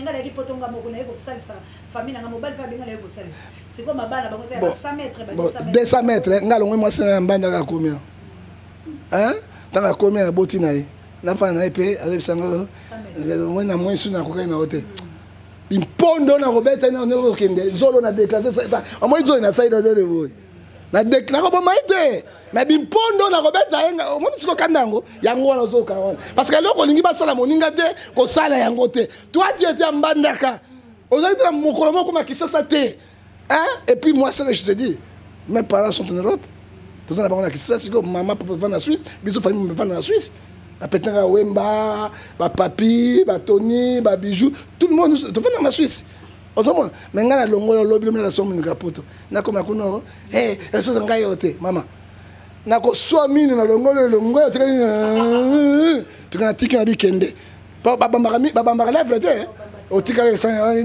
Nga nayaki poto nga moko, naye kosalisa famille na nga. Mobali mpe abenga, naye kosalisa. Sikoyo mabala bango eza ya 100 mètres, ba 200 mètres. Nga alongwe mwasi na mbandaka akomi ntango akomi, aboti na ye, nafana na ye mpe azobisanga na mwesi nakokaki na yo te. Mpondo nakobeta okende zolo na déclase, omoi zolo nasali nazole boye, nakoboma ye te, mais bimpondo nakobeta ye. Omoni siko kanda yango, yango wana ozoka wana, parce que eloko olingi basala moninga te, kosala yango te. Toi, tu étais Mbandaka, ozali te na mokolo moko makisasa te, hein? Et puis moi, ce que je te dis, mes parents sont en Europe, toza na bango na Kisasa. Sikoyo mama, papa vanda na Suisse, biso famille vanda na Suisse, bapetanga Wemba, bapapi, batoni, babijou, tout le monde tofandaka na Suisse. Ozomona, mais ngai nalongola olobi lobi nasomonika poto, nakoma kuna esoso ngai yo te mama, nakoswa mino, nalongoli elongo otikali pika, natiki na bikende, babambaka lèvre te, otikali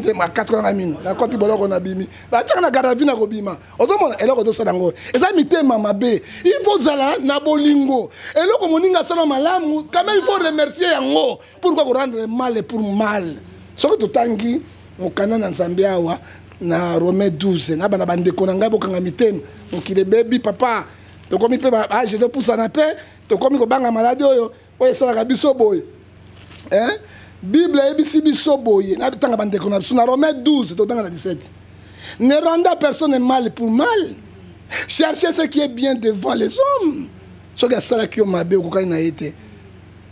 te makatolanga mino, nakoti boloko, nabimi, batiaka na garde à vue, nakobima. Ozomona eloko tosala yango eza mitema mabe. Il faut ozala na bolingo. Eloko moninga asala malamu, quand même il faut remercier yango. Pourquoi korendre mal pour mal? Soki totangi mokanda na Nzambe awa na Romain 12, na bana bandeko na ngai, bokanga mitema. Mokili ebebi, papa. Tokomi mpe âge, topusana mpe tokomi kobanga maladi oyo oyo esalaka biso boye. Bible eyebisi biso boye, natanga bandeko na biso na Romain 12, totanga na 17: "Ne rendez à personne mal pour mal, cherchez ce qui est bien devant les hommes." Soki asalaki yo mabe, okokaki na ye te.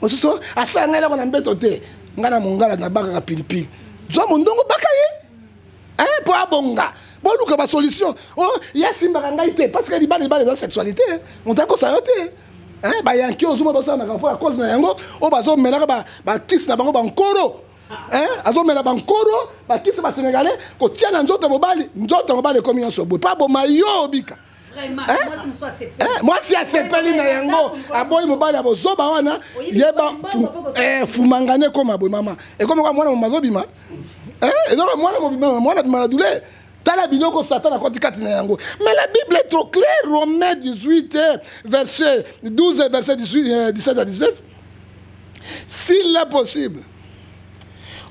Mosusu asala ngai eloko na mbeto te, ngai na mongala nabakaka pilipili, zwa mondongo, baka ye mpo abonga. Boluka basolution. Ye asimbaka ngai te, parce que libala, libala eza sexualité. Moto akosa yo te. Bayanki ozomona basalamaka mpo ya cause na yango oyo bazomelaka bakisi na bango, bankoro azomela bankoro, bakisi basénégalais kotia na nzoto mobali. Nzoto mobali ekomi nyonso boye mpo aboma yo obika. Mwasi asepeli na yango, aboyi mobali ya bozoba wana. Yeba fumangane ekoma boye, mama, ekomi kwa mwana moma azobima, ezoka mwana mobima, mwana bima na douleur. Tala biloko Satan akoti kati na yango. Mais la Bible est trop claire, Romains 18, verset 12, verset 18, 17 à 19: "S'il est possible,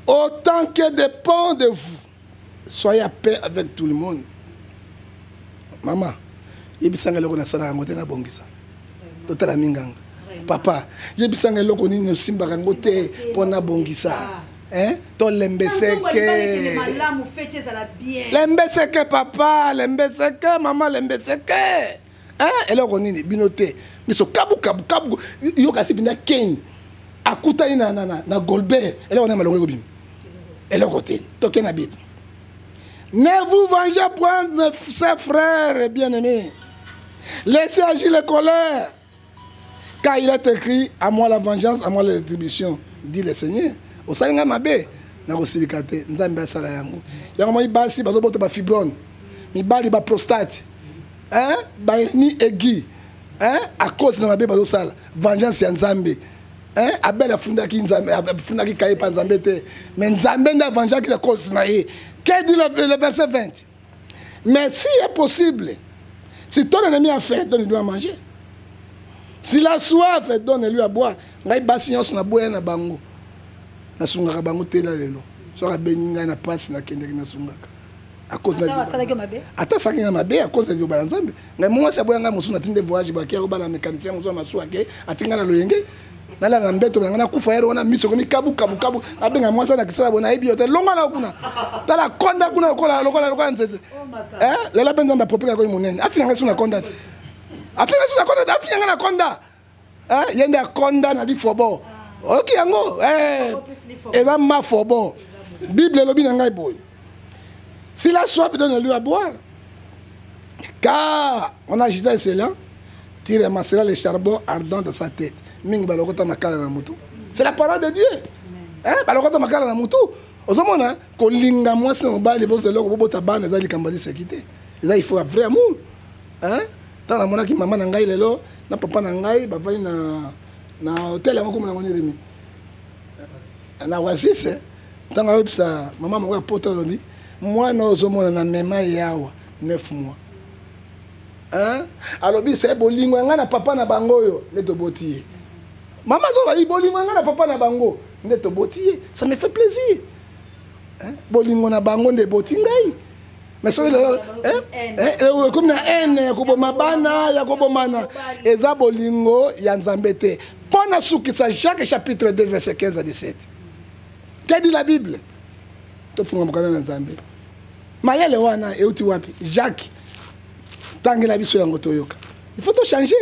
autant que dépend de vous, soyez à paix avec tout le monde." Mama, yebisanga eloko nasalaka yango te, nabongisa. Totala minganga. Papa, yebisanga eloko nini osimbaka yango te mpo nabongisa. Tolembeseke, lembeseke papa, lembeseke mama, lembeseke. Eloko nini bino te miso kabu kabu kabu? Yoka si mpenza Kane akutani na Golbert, eloko nini malongo ekobima? Eloko te. Toke na Bible: "Ne vous vengez point, mes frères bien-aimés. Laissez agir les colères. Car il est écrit: À moi la vengeance, à moi la rétribution, dit le Seigneur." Osali ngai mabe, nakosilika te, Nzambe asala yango. Yango moi basi bazobota bafibrome, mibali baprostate, bahernie aiguë, à cause na mabe bazosala. Vengeance ya Nzambe. Abel afundaki Nzambe, afundaki Kaye pa Nzambe te, mais Nzambe nde avengeaki la cause na ye. Que dit le verset 20? "Mais si est possible, si ton ennemi a faim, donne-lui à manger. S'il a soif, donne-lui à boire." Ngai basi nyonso naboya na bango, nasungaka bango te. Na lelo, soki abengi ngai na mpasi, nakendeki, nasungaka. Ata asalaki ngai mabe, à cause ya liloba na Nzambe. Ngai mwasi aboya ngai mosusu, natinde voyage, bake obala mécanicien mosusu ya masuwa, ake ati ngai na loyenge, nalala na mbeto na ngai, nakufa yere wana, miso ekomi kabu kabu kabu. Nabenga mwasi na kisala boye, nayebi yo te, longwa na kuna, tala konda kuna lokola lokola lokola nzete. Lela mpe Nzambe apropre nakoyi monene, afina ngai so na konda te, afina ngai so na konda te, afina ngai na konda. Ye nde akonda na lifobo, oyoki yango eza mafobo. Bible elobi na ngai boye: "S'il a soif, donne-lui à boire, car en agitant cela, tu ramasseras les charbons ardents de sa tête." Mingi balokota makala na motu. C'est la parole de Dieu. Balokota makala na motu. Ozomona kolinga mwasi na mobali, boza eloko, bobota bana, eza likambo ya liseki te. Eza, il faut un vrai amour. Ntango namonaki mama na ngai lelo na papa na ngai, bavandi na hotel yango, komona yango niremi na Oasis. Ntango ayebisa mama moko ya poto, alobi: "Mwana oyo ozomona na mema ye awa 9 mois." Alobi se bolingo ya ngai na papa na bango oyo nde toboti ye. Mama azoloba: "Bolingo ya ngai na papa na bango nde toboti ye." Ça me fait plaisir. Bolingo na bango nde eboti ngai. Mais soki lelo ekomi na haine ya koboma bana, ya kobomana, eza bolingo ya Nzambe te. Mpo na sukisa, Jacques chapitre 2 verset 15 à 17, que dit la Bible? Tofunga mokanda na Nzambe. Mayele wana euti wapi? Jacques, tangela biso yango toyoka. Il faut tochanger,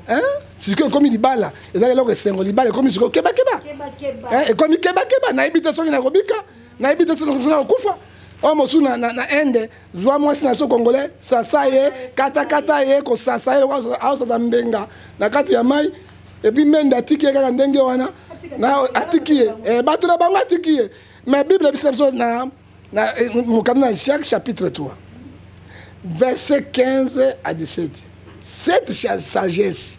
hein? Sikoyo ekomi libala, ezalaki eloko esengo, libala ekomi sikoyo kebakeba, ekomi kebakeba. Nayebi te soki nakobika, nayebi te soki nakokufa. Oyo mosusu na Inde, zwa mwasi na biso congolais, sasa ye, katakata ye, kosasa ye lokola aosasa mbenga na kati ya mai, et puis mende atiki ye kaka ndenge wana, atiki ye bato na bango, atiki ye. Mais Bible ebisa biso na mokanda na Jacques chapitre 3 verset 15 à 17: cette sagesse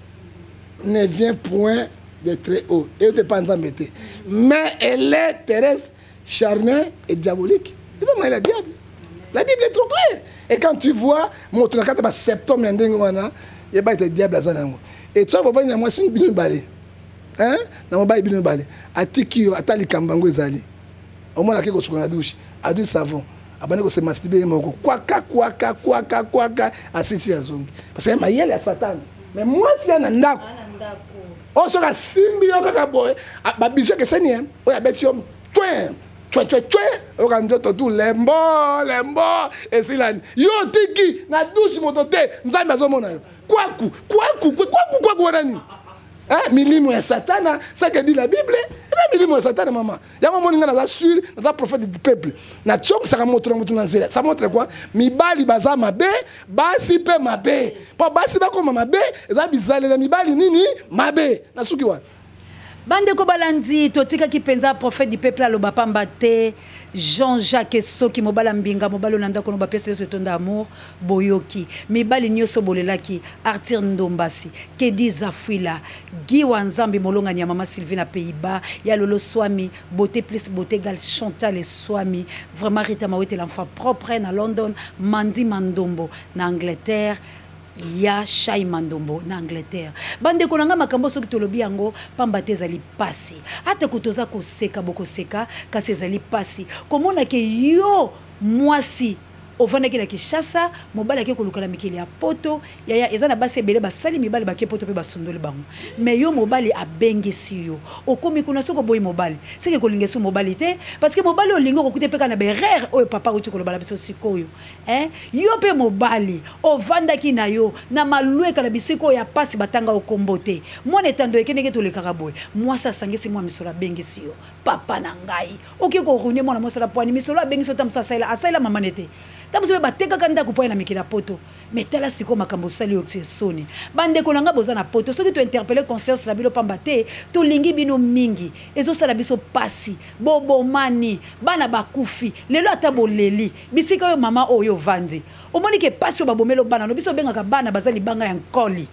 ne vient point de très haut, euti epa Nzambe te, mais elle est terrestre, charnelle et diabolique. Eza mayele ya diable. La Bible est trop claire. Et quand tu vois moto na kati ya basymptôme ya ndenge wana, yeba ete diable aza na yango. Et soki bovandi na mwasi bino mibale na mobali bino mibale, atiki yo, ata likambo yango ezali, omona ake kosuka na douche, adui savon, abandi kose masturber ye moko, kwaka kwaka kwaka kwaka, asiti, azongi, parce que mayele ya Satana. Mais mwasi ya na ndako oyo, soki asimbi yo kaka boye, babiso ekeseni, oyo abeti yo twin twe twe twe, oyoka nzoto tu lembo lembo, esilani. Yo otiki na douche moto te, Nzambe azomona yo, kwaku kwaku kwaku kwaku, wana nini? Milimo ya Satana. Ce que dit la Bible, eza milimo ya Satana. Mama, yango moni ngai naza sûr, naza prophète du peuple, nationgisaka moto na moto na nzela. Ça montre quoi? Mibali baza mabe, basi mpe mabe. Mpo basi bakoma mabe, eza bizalela mibali nini mabe. Na suki wana. Bandeko balandi, totikaki mpenza prophète du peuple aloba pamba te. Jean-Jacques Soki, mobali mbinga, mobali oyo na ndako no bapesa nyonso etonda amour. Boyoki mibali nyonso bolelaki: Arthur Ndombasi, Kedi Zafuila, Gi wa Nzambe, molongani ya mama Sylvie na Pays-Bas, ya Lolo Swami, beauté plus beauté gal Chantal et Swami, vraiment Rita Mawete, l'enfant propre na London, Mandi Mandombo na Angleterre, ya Shai Mandombo na Angleterre. Bandeko na nga, makambo soki tolobi yango pamba te, ezali pasi. Atako toza koseka, bokoseka, kasi ezali pasi komona ke yo mwasi ovandaki na Kinshasa, mobali ake koluka na mikili ya Poto. Yaya, eza na basi ebele basali mibali bake Poto mpe basundoli bango. Mais yo mobali abengisi yo, okomi kuna, soki oboyi mobali, seke kolinga esu mobali te, parce que mobali olingi okokuta mpe kaka na berere oyo papa auti koloba na biso sikoyo. Yo mpe mobali ovandaki na yo na malweka na bisika oyo ya pasi, batanga okombo te, mwana etando eke ndenge tolekaka boye, mwasi asangisi mwa misolo, abengisi yo papa na ngai, okoki koruiner mwana mwasi ala pwani misolo abengisi yo. Ta mosu asalela, asalela mama ne te, ta mosu mpe batekaka ndako mpo ye na mikili ya Poto. Mais tala sikoyo makambo osali oyo esoni. Bandeko na nga boza na Poto, soki tointerpeller conscience na bino pamba te, tolingi bino mingi, ezosala biso pasi. Bobomani, bana bakufi lelo, ata boleli bisika oyo mama oyo ovandi, omoni ke pasi oyo babomeli bana no. Biso obengaka bana baza libanga ya nkoli,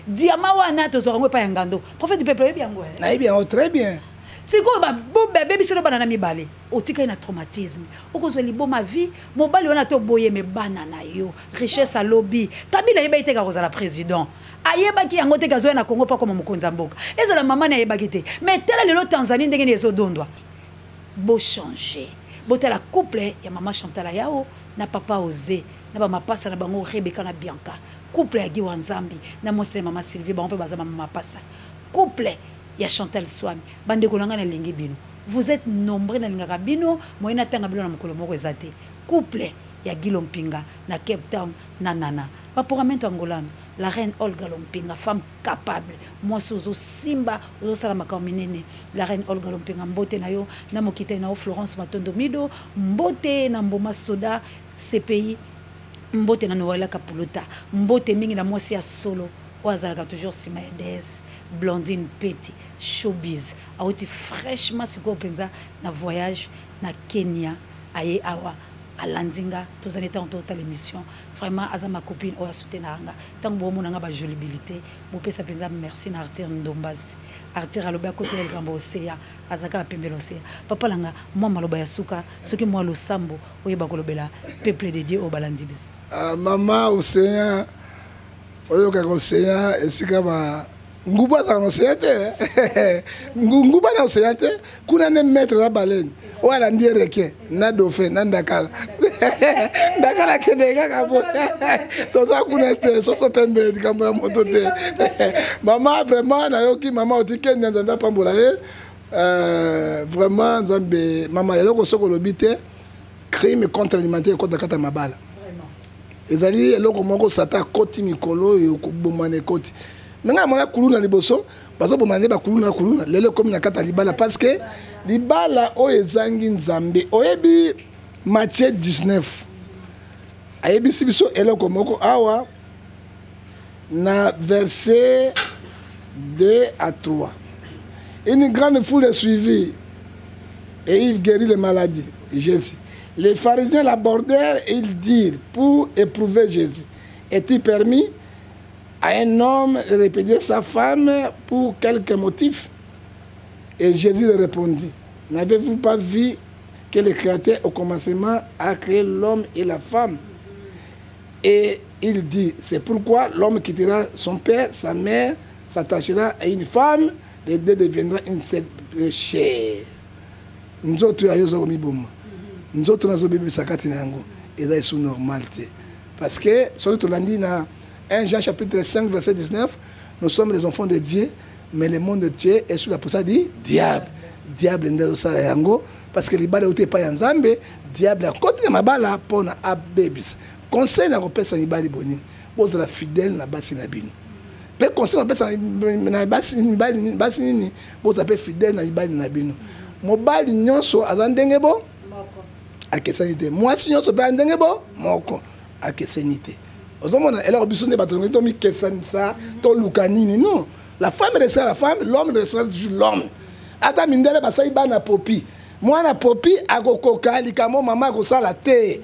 diamant wana tozwaka yango epai ya ngando. Prophète du peuple, oyebi yango? Nayebi yango très bien. Sikoyo babebiselo bana na mibale, otikali na traumatisme, okozwa liboma vie. Mobali wana to boyeme bana na yo, richesse alobi Kabila ayebaki te kozala président, ayebaki yango te, kazoya na Congo mpo akoma mokonzi ya mboka. Ezala mama na ayebaki te. Mais tala lelo Tanzanie ndenge nini ezodondwa. Bochanger, botala couple ya mama Chantal Ayao na papa Oze na bamapasa na bango Rebeka na Bianca, couple ya Giwa Nzambi na mwasi na mama Sylvie, bango mpe baza mama mapasa, couple ya Chantal Swami. Bandeko na ngai, nalingi bino, vous êtes nombreux, nalingaka bino, moye natanga bino na mokolo moko eza te. Couple ya Gilo Mpinga na Cape Town na Nana Baporamento Angolano, la reine Olga Lompinga, femme capable, mwasi ozosimba, ozosala makambo minene. La reine Olga Lompinga, mbote na yo na mokitani na yo Florence Matondo Mido, mbote na Mboma Soda CPI, mbote na Noela Kapuluta, mbote mingi na mwasi ya solo oyo azalaka toujours nsima ya DS, Blondine Peti Showbiz, awuti fraîchement sikoyo mpenza na voyage na Kenya, aye awa alandi nga, tozali ntango totala émission. Vraiment aza ma copine oyo asoutenaka nga ntango bomona nga bajolibilité. Bopesa mpenza merci na Arthur Ndombasi. Arthur alobi akotela likambo oseya, aza kaka pembela oseya. Papa na nga, mwa maloba ya suka, soki mwa losambo oyeba kolobela peuple de Dieu oyo balandi biso. Mama oseya, oyokaka oseya esika ba Nguba azalaka na océan te. Nguba na océan te. Kuna nde maître na baleine. Oyo alandi ye requin na dauphin na ndakala. Ndakala akende kaka bo. Toza kuna te, soso pembe likambo ya moto te. Mama vraiment nayoki mama otikende Nzambe apambola ye. Vraiment Nzambe mama eloko soki olobi te crime contre l'humanité ekota kata mabala. Ezali eloko moko satan akoti mikolo oyo kobomana ekoti. Me ngai namona kuluna liboso bazobomana nde bakuluna kuluna lelo ekomi na kati ya libala parce que libala oyo ezangi Nzambe. Oyebi Matthieu 19 ayebisi biso eloko moko awa na verset 2 à 3. Une grande foule est suivie et il guérit les maladies. Jésus. Les pharisiens l'abordèrent et ils dirent, pour éprouver Jésus, est-il permis à un homme de répudier sa femme pour quelque motif? Et Jésus leur répondit, n'avez-vous pas vu que le Créateur au commencement a créé l'homme et la femme? Et il dit, c'est pourquoi l'homme quittera son père, sa mère, s'attachera à une femme, les deux deviendront une seule chair. Nzoto ya yo ozokomiboma, nzoto nazobebisa kati na yango eza esu normal te. Parce que soki tolandi na 1 Jean chapitre 5 verset 19, nous sommes les enfants de Dieu, mais le monde de Dieu est sous la poussée du diable. Diable nde azosala yango parce que libala euti epai ya Nzambe, diable akoti na mabala mpona abebisa. Conseil na kopesa mibali boni, bozala fidèle na basi na bino. Pe conseil na kopesa na basi mibali, basi nini, bozala pe fidèle na mibali na bino. Mobali nyonso aza ndenge bo akeseni te, mwasi nyonso pe ndenge bo moko akeseni te. Ozomona eloko biso nde bato tolingi tomikesanisa, toluka nini? Non, la femme restera la femme, l'homme restera toujours l'homme. Ata mindele basali bana popi, mwana popi akokoka likambo mama akosala te.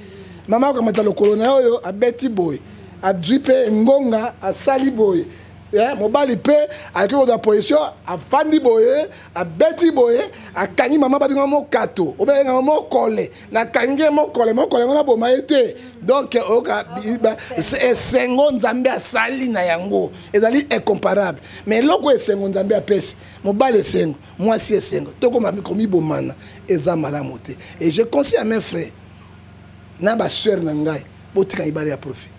Mama akamata lokolo na oyo abeti boye, azwi pe ngonga asali boye. Mobali pe akoki kozwa position, afandi boye, abeti boye, akangi mama babinga mokato, obenga mokole, nakangi ye mokole, mokole yango naboma ye te. Donc oyoka esengo Nzambe asali na yango ezali incomparable. Mais eloko esengo Nzambe apesi mobali esengo, mwasi esengo, tokoma komibomana eza malamu te. Et je conseille à mes frères na ba sœur na ngai, botika mibali ya profit.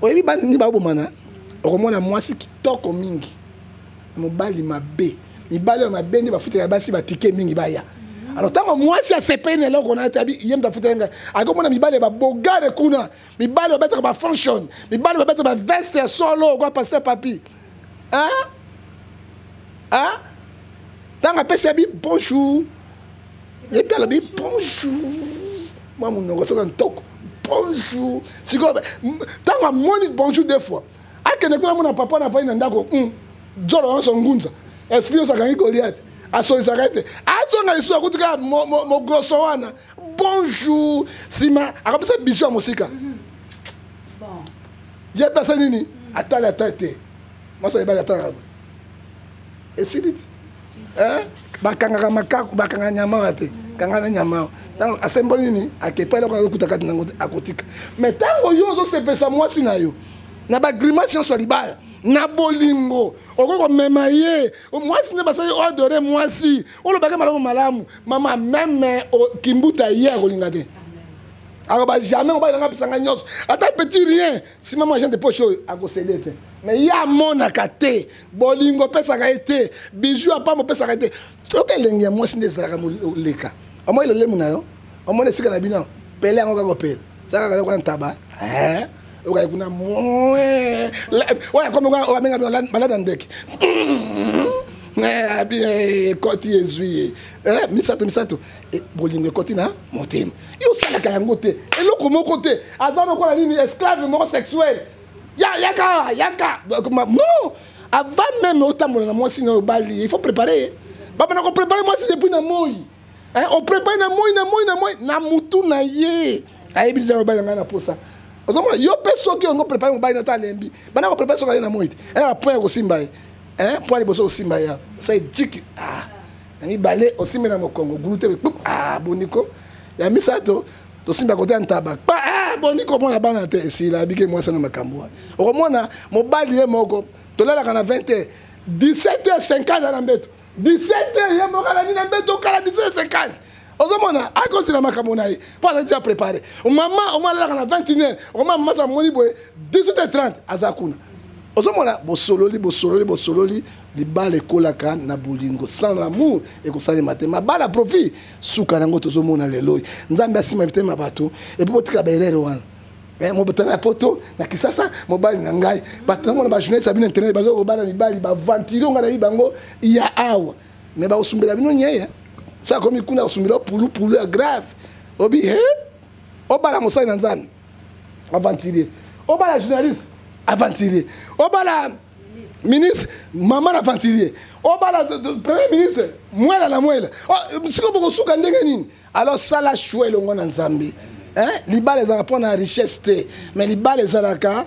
Oyebi bana nini babomana? Okomona mwasi kitoko mingi, mobali mabe. Mibali ya mabe nde bafutaka basi batike mingi baya. Alors ntango mwasi asepeli na eloko na ye te, abi ye moto afutaka ngai. Akomona mibali ya babogare kuna, mibali babetaka ba function, mibali babetaka ba veste ya solo kwa pasteur Papi. Hein? Hein? Ntango apesi abi bonjour, ye mpe alobi bonjour, mwa monoko soki na ntoko bonjour. Sikoyo ntango amoni bonjour deux fois, akende kuna mona papa na afandi na ndako, nzolo nyonso ngunza, esprit nyonso akangi Goliath, asolisaka ete azonga lisusu akuti kaka mogroso wana bonjour, nsima akopesa biso ya mosika. Ye mpe asali nini? Atali ata te, mwasi ayebali atalaka boye esili ti. Bakangaka makaku, bakangaka nyama wana te, kanga na nyama wana. Ntango asemboli nini, akepa eloko azokuta kati nango te, akotika. Mais ntango yo ozosepesa mwasi na yo na bagrimace nyonso ya libala, na bolingo, okoki komema ye mwasi nde basali oadore mwasi, olobaki malamu malamu, mama meme kimbuta ye akolinga te. Akoba jamais mobali nanga apesanga nyonso, ata petit rien, si mama agent de poche oyo akosede te. Mais ye amonaka te, bolingo opesaka ye te, bijou ya pamba opesaka ye te. Toyoka elengi ya mwasi nde ezalaka moleka. Omoni lolemu na yo, omoni esika na bino, pele yango kaka opele. Saka kaka kwa ntaba, hein? Oyo kuna moe. Oyo akomi kwa oyo abenga bino malade ya ndeke. Ekoti ezwi ye. Misato, misato. Bolingo ekoti na motema. Yo osalaka yango te. Eloko moko te. Aza lokola nini, esclave moko sexuel. Ya, yaka, yaka. Non, avant même otambola na mwasi na obali, il faut préparer. Baba na ko préparer mwasi depuis na moi. Hein, on prépare na moi, na moi, na moi, na mutu na ye. Ayebi déjà mobali na ngai na posa. Ozomona yo pe soki ongo préparer mobali na ta lembi. Bana ko préparer soki na moi te. Elle a point ko simba ye. Hein, point liboso ko simba ya. Ça dit ah. Na mibale osimbe na mokongo, gulu te, ah boniko. Ya misato tosimba kote ya ntaba. Pa, ah boniko mona bana te esila abike mwasi na makambo wana. Okomona mobali ye moko tolalaka na 20 heures. 17h50 na mbeto, 17h ye moko alandi na mbeto kala 17h50. Ozomona akozela makambo na ye mpo azali ti aprépare. Mama omoi alalaka na 21h, okoma mama sa moni boye 18h30 aza kuna. Ozomona bosololi, bosololi, bosololi. Libala ekolaka na bolingo, sans l'amour ekosalema te. Mabala profit suka nango tozomona lelo. Nzambe asima mitema bato et puis botika baerreur wana. Mobotana ya poto na Kisasa, mobali na ngai, bato nango na bajournaliste ya bino internet bazo kobala mibali baventurier. Ngai nayebi bango ya awa, mais bakosumbela bino nyei. Sa komi kuna kosumbela pulupulu ya grave. Obi he obala mosali na Nzambe aventurier, obala journaliste aventurier, obala ministre mama na aventurier, obala premier ministre mwela na mwela. Sikoyo bokosuka ndenge nini? Alors sala choix elongo na Nzambe. Libala ezalaka mpo na richesse te, mais libala ezalaka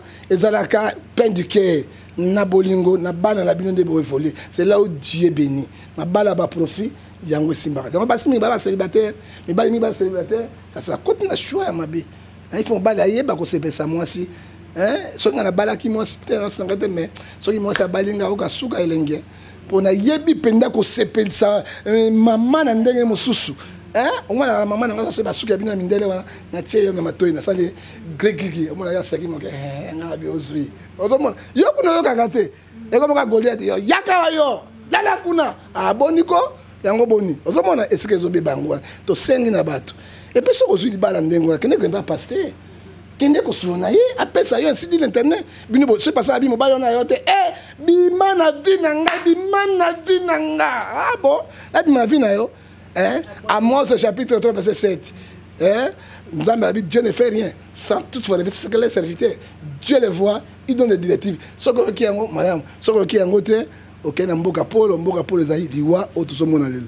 pain du cœur na bolingo na bana na bino nde boévolue. C'est là où Dieu bénit. Mabala baprofit yango esimbaka. Yango basi mingi baa bacélibataire, mibali mingi bacélibataire, kasi bakoti na choix ya mabe. Il faut mobali ayeba kosepesa mwasi. Soki nga nabalaki mwasi te, nasanga te, mais soki mwasi abali nga, oka suka elenge, mpo nayebi mpenza kosepelisa mama na ndenge mosusu. Omonaka na mama na nga so basuki ya bino ya mindele wana, natie yo na matoi, nasali gregigi, omona ya seki moke nga bi ozwi. Ozomona yo kuna oyokaka te, ekomaka Goliath. Yo yaka wa yo lala kuna, aboni ko yango boni. Ozomona esika ezobeba yango wana. Tosengi na bato. Et puis soki ozwi libala ndenge wana, kende koyemba pasteur, kende kosolo na ye, apesa yo ainsi dit l'internet. Bino soki pasala bi mobali wana yo te, e bima na vie na ngai, bima na vie na nga. Ah bon, nabima na vie na yo, hein? Amos chapitre 3 verset 7, hein? Nzambe abi Dieu ne fait rien sans toutefois révéler ce que les serviteurs. Dieu les voit, il donne des directives. Soki oyoki yango malamu, soki oyoki yango te, okei na mboka polo. Mboka polo ezali liwa oyo tozomona lelo.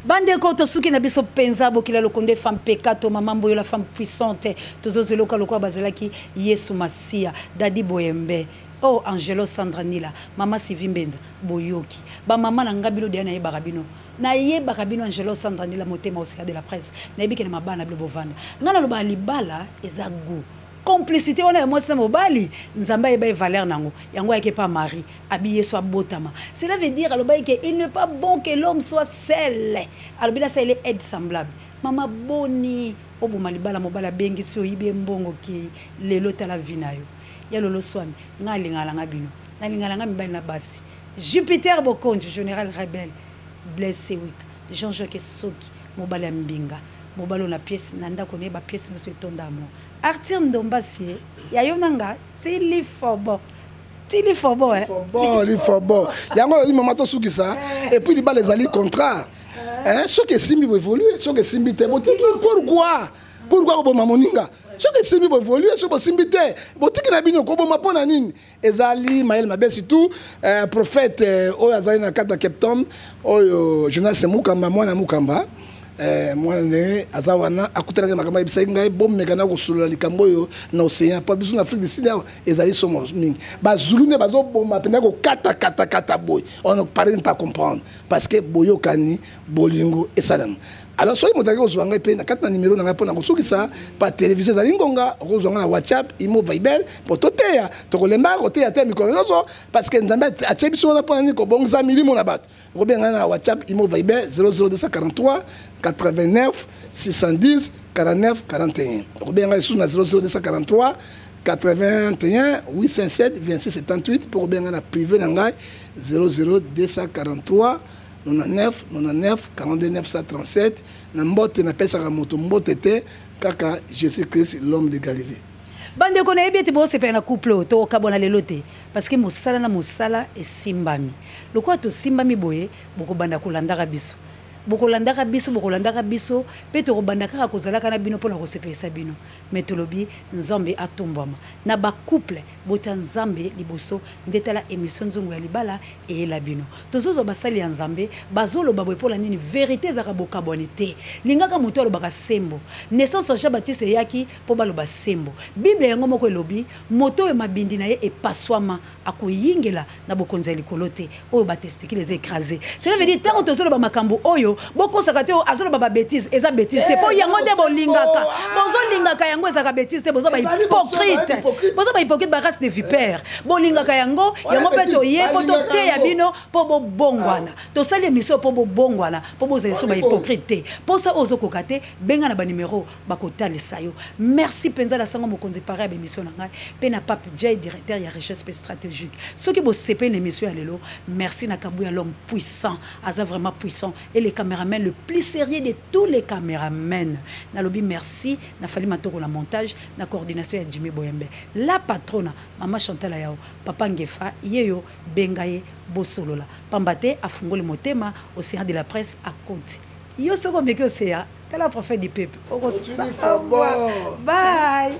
Bandeko, tosuki na biso mpenza. Bokila Lokonde, femme pekato, mama Mboyo, la femme puissante. Tozozeloka lokola bazalaki Yesu Masiya, Dadi Boyembe, oh Angelo Sandra Nila, mama Sivi Mbenza. Boyoki bamama na nga bino deya, nayebaka bino, nayebaka bino. Angelo Sandra Nila, motema océan de la presse, nayebi ke na mabala na bino bovanda. Ngai nalobaka libala eza goût, complicité wana ya mwasi na mobali. Nzambe ayeba ye valeur nango, yango ayaki epa Marie, abi Yesu abotama. Cela veut dire alobaki ke il n'est pas bon que l'homme soit seul, alobi nasaleli aide semblable. Mama boni oboma libala, mobali abengisi, oyibi ye mbongo, kei lelo tala vie na yo ya lolo swami. Ngai alingaka nanga bino, nalingaka nanga mibali na basi. Jupiter Bokonzi, général rebelle, Blaise Sewik, Jean-Jacques Soki, mobali ya mbinga, mobali oyo na pièce na ndako na ye bapièce nyonso etonda amour. Arthur Ndombasi ya yo nanga tili fobo, tili fobo, eh? Fobo lifobo yango olobi mama, tosukisa. Et puis libala ezali contrat. Soki esimbi, boévolue. Soki esimbi te, botiki. Pourquoi koboma moninga? Soki esimbi, boévolue. Soki bosimbi te, botiki na bino. Koboma mpo na nini? Ezali mayele mabe. Surtout prophète oyo azali na kati ya Cape Town, oyo Jonas Mukamba, mwana Mukamba, mwana ndenge aza wana, akutanaki makambo, ayebisaki ngai bomeka na kosolola likambo oyo na océan, mpo biso na Afrique du Sud awa ezali somo mingi. Bazulu nde bazoboma mpenza, kokatakatakata boye, on ne parvient pas comprendre, parce que boyokani bolingo esalama. Alors soki moto aki kozwa ngai mpe na kati na nimero na ngai mpona kosukisa pa télévision, ezali ngonga okozwa ngai na WhatsApp, Imo, Viber, mpo toteya. Tokolembaka koteya te mikolo nyonso, parce que Nzambe atie biso wana mpona nini? Kobongisa milimo na bato. Okobenga ngai na WhatsApp, Imo, Viber 00243 89 610 49 41. Okobenga ngai lisusu na 00243 81 807 26 78, mpo kobenga na privé na ngai 00243 99 99 42 937. Na mbote napesaka moto mbote te, kaka Jésus Christ, l'homme de Galilée. Bandeko, nayebi ete bosepela na couple oyo. Tokabwana lelo te, parce que mosala na mosala esimbami. Lokola tosimbami boye, bokobanda kolandaka biso, bokolandaka biso, bokolandaka biso mpe tokobanda kaka kozalaka na bino mpona kosepelisa bino. Mais tolobi Nzambe atombwama na bacouple, botia Nzambe liboso. Nde tala émission Nzungu ya libala eyela bino. Tozozwa basali ya Nzambe bazoloba boye mpola nini? Vérité ezalaka bokabwani te. Lingaka moto alobaka sembo. Naissance ya Jean Baptiste eyaki mpo baloba sembo. Bible yango moko elobi moto oyo mabindi na ye epaswama akoyingela na bokonzi ya likolo te, oyo batesticule eza écrasé. Cela veut dire ntango tozoloba makambo oyo Bokosaka te, azoloba babêtises, eza bêtise te, mpo yango nde bolingaka. Bozolingaka yango, ezalaka bêtise te. Boza bahypocrite, boza bahypocrite, barace de vipère. Bolingaka yango, yango mpe toye mpo toteya bino mpo bobongwana. Tosali émission mpo bobongwana, mpo bozala so bahypocrite te. Mposa oyo ozokoka te, benga na banimero, bakotalisa yo. Merci mpenza na sango mokonzi pare ya bémission na ngai, mpe na Pape J, directeur ya recherche mpe stratégique. Soki bosepeli na émission ya lelo, merci na Kabuya, l'homme puissant, aza vraiment puissant, et le caméraman le plus sérieux de tous les caméramens. Nalobi merci na Fali Matoko na montage, na coordination ya Jimmy Boyembe, la patrona Mama Chantal Ayao. Papa Ngefa yeyo, benga ye, bosolola, pamba te afungoli motema. Océan de la presse akoti yo. Soki omeki océan, tala prophète du peuple, okosambwa. Bye.